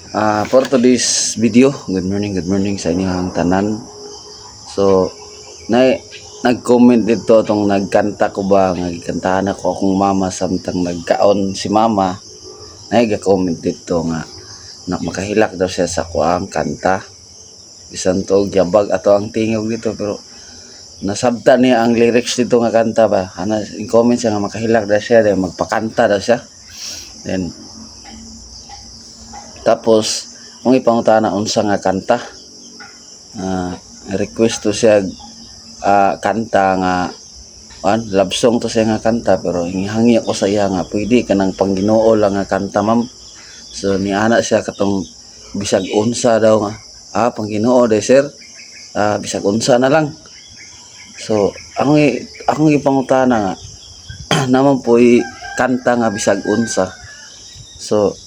For today's video, good morning sa inyong tanan. So, na nag-comment dito tong nagkanta ko ba, nga gikantahan ako akong mama samtang nagkaon si mama. Nag-comment dito nga na makahilak daw siya sa kuang kanta. Bisan to yabag ato ang tingog dito, pero nasabta niya ang lyrics dito nga kanta ba. Ana, in-comment siya nga makahilak daw siya, then magpakanta daw siya. Then tapos kung ipangutana unsa nga kanta, request to siya, kanta nga an love song to siya nga kanta, pero hinghangi ako sa iya nga pwede kanang pangginoo lang nga kanta, ma'am. So niana siya katong bisag unsa daw nga pangginoo day sir, bisag unsa na lang. So akong gipangutana nga naman po'y kanta nga bisag unsa. So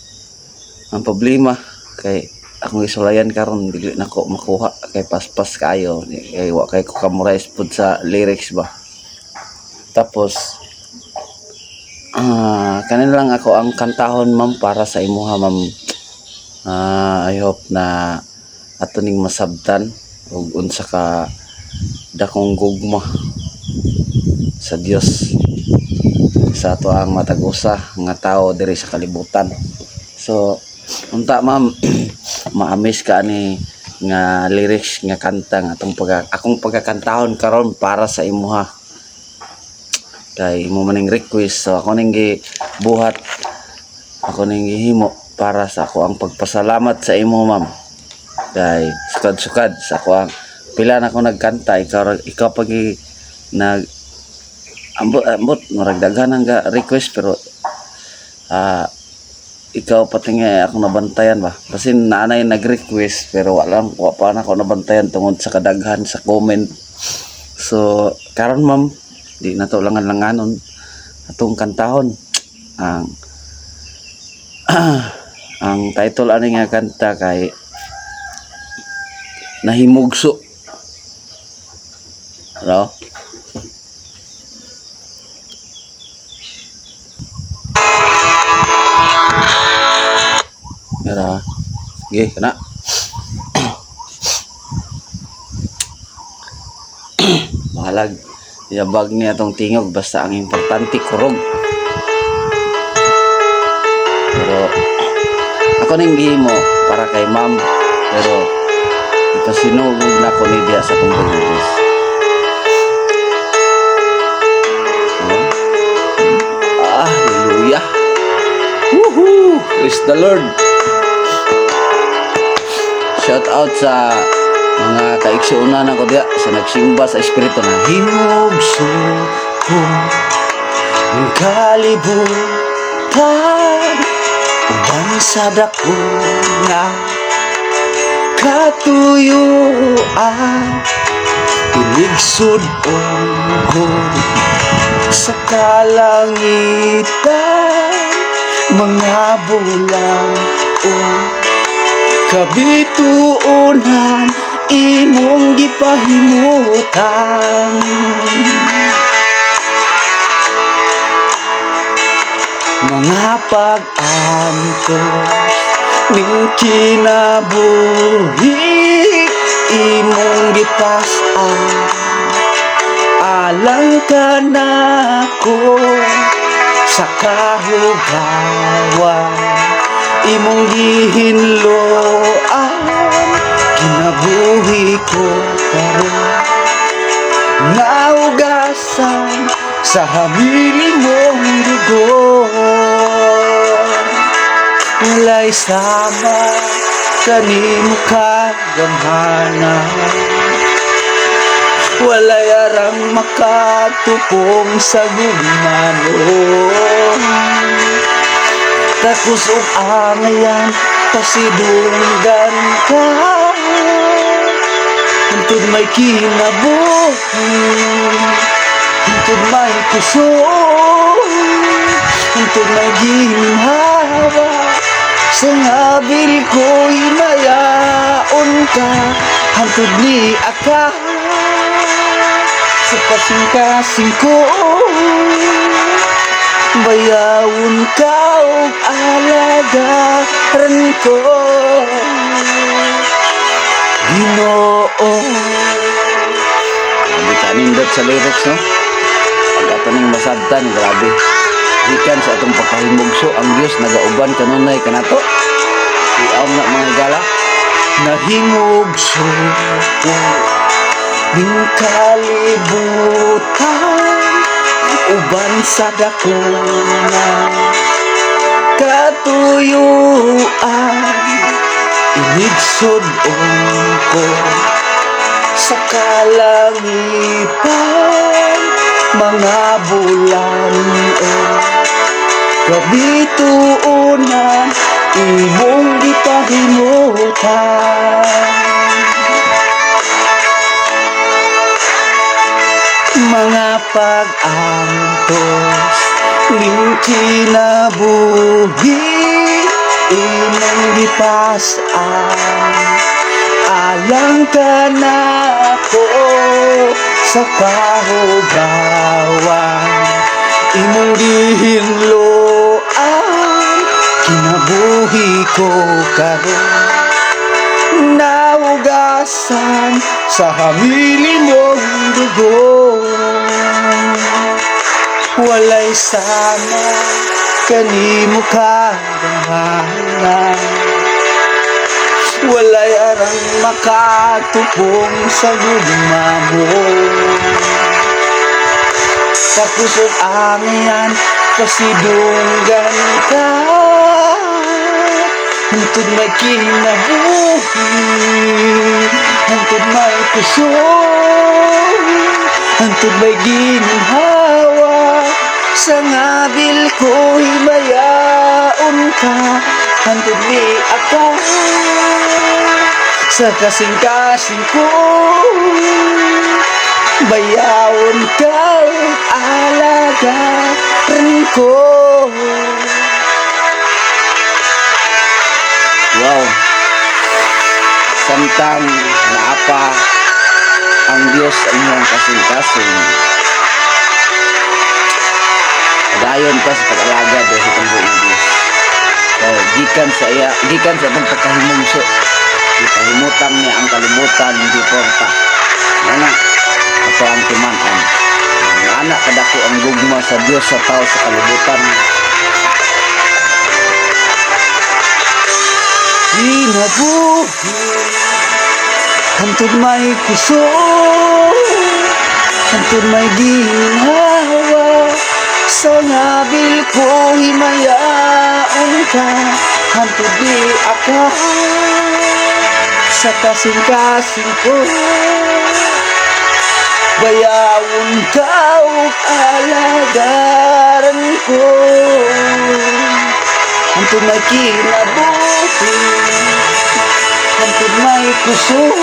ang problema kay akong isulayan karon, dili na ko makuha kay paspas kayo, kay wa kay ko ka-memorize pud sa lyrics ba. Tapos kanin lang ako ang kantahon, ma'am, para sa imuha, ma'am. I hope na ato ning masabtan ug unsa ka dakong gugma sa Dios sa ato ang matag usa nga tao diri sa kalibutan. So unta, ma'am, ma-amaze ka ani nga lyrics nga kanta nga atong pagka, akong pagkakantahon karon para sa imuha kay imo maning request. So ako ning gibuhat, ako ning gihimo para sa ako ang pagpasalamat sa imo, ma'am, kay sukad-sukad sa ako ang pila na ako nagkanta, ikaw ikaw pag nag ambot ambot murag daghan ang ga request, pero ikaw pati nga akong nabantayan ba. Kasi naanay nag-request pero wala wa pa na ako nabantayan tungod sa kadaghan sa comment. So karon, ma'am, di na to langan langanon, atong kantahon ang title ani nga kanta kay "Nahimugso". No? Mira. Sige, kana. Bahalag. Yabag niya tong tingog, basta ang importante kurog. Pero ako ning gihimo para kay ma'am, pero ipasinugod na ko ni diya sa tong Diyos. Oh. Hallelujah. Woohoo! Praise the Lord. Shout out sa mga kaigsuonan ako diya sa nagsimba sa Espiritu. Nahimugso ko ang kalibutan uban sa dako nga katuyuan, tinigsud-on ko sa kalangitan mga bulan o kabituonan imong gipahimutang. Mga pag-antos ning kinabuhi imong gipas-an alang kanako. Sa kahugawan imong gihinloan kinabuhi ko karon, naugasan sa hamili mong dugo. Walay sama kanimo kagamhanan, walay arang makatupong sa gugma mo. Takos og angayan, pasidunggan ka hantod may kinabuhi, hantod may kusog, hantod may ginhawa. Sa ngabil ko himayaon ka hantod ni aka sa kasing-kasing ko. Bayawon ka og alagaran ko, Ginoo. Grabe ka nindot sa lyrics, no? Pag ato ning masabtan, grabe. Gikan sa atong pagkahimugso, ang Dios nagauban kanunay kanato. Iaw na, mga higala. Nahimugso ko ning kalibutan uban sa dako nga katuyuan, inigsud-on ko sa kalangitan, mga bulan o kabituonan imong gipahimutan. Mga pag-antos ning kinabuhi imong gipas-an alang kanako sa kahugawan. Imong gihinloan kinabuhi ko karon, nahugasan sa hamili mong dugo. Walay sama kanimo kagamhanan. Walay arang makatupong sa gugma mo. Sa kusog angayan pasidunggan ka hantod may kinabuhi, hantod may kusog, hantod may ginhawa. Sa ngabil ko himayaon ka hantod ni ako sa kasing-kasing ko. Bayawon ka alagaran ko. Wow. Samtang naapa ang Diyos sa inyong kasing-kasing, padayon ka sa pag-alagad sa itong buong Diyos. Kay gikan sa iya, gikan sa atong pagkahimugso, ipahimutang niya ang kalibutan before ta. Ana, ato ang timan-an. Ana kadako ang gugma sa Dios sa tao sa kalibutan. Kinabuhi hantod may kusog, hantod may ginhawa. Sa ngabil ko himayaon ka hantod di ako sa kasing-kasing ko. Bayawon ka ug alagaran ko hantod may kinabuhi, hantod may kusog,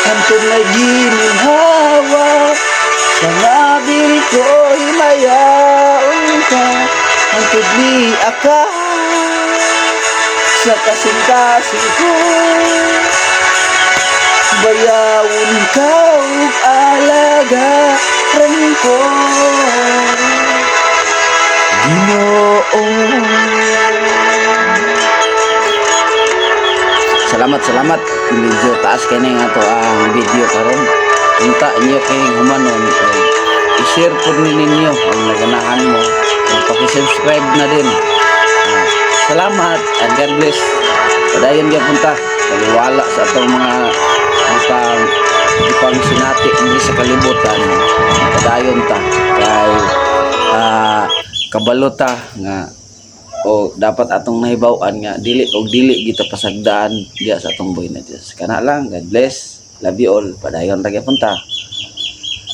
hantod may ginhawa. Sa ngabil ko himayaon ka hantod ni aka sa kasing-kasing ko. Bayawon ka ug alagaran ko, Ginoo. Salamat, salamat. Medyo taas kay nga to ang video karon. Unta inyo kay humanon og i-share pud ni ninyo ang naganahan mo. Ug paki-subscribe na din. Salamat and God bless. Padayon gyapon ta. Taliwala sa atong mga butang ipang sinati diri sa kalibutan. Padayon ta kay kabalo ta nga o dapat atong nahibaw-an nga dili og dili kita pasagdaan diya sa atong buhi na Dios. Kana lang, God bless. Love you all. Padayon ra gyapon ta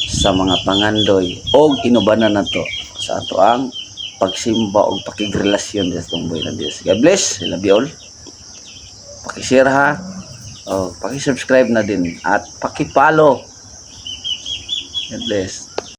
sa mga pangandoy og inubanan nato sa ato ang pagsimba og pakigrelasyon sa atong buhi na Dios. God bless. Love you all. Paki-share ha. O, paki-subscribe na din at paki-follow. God bless.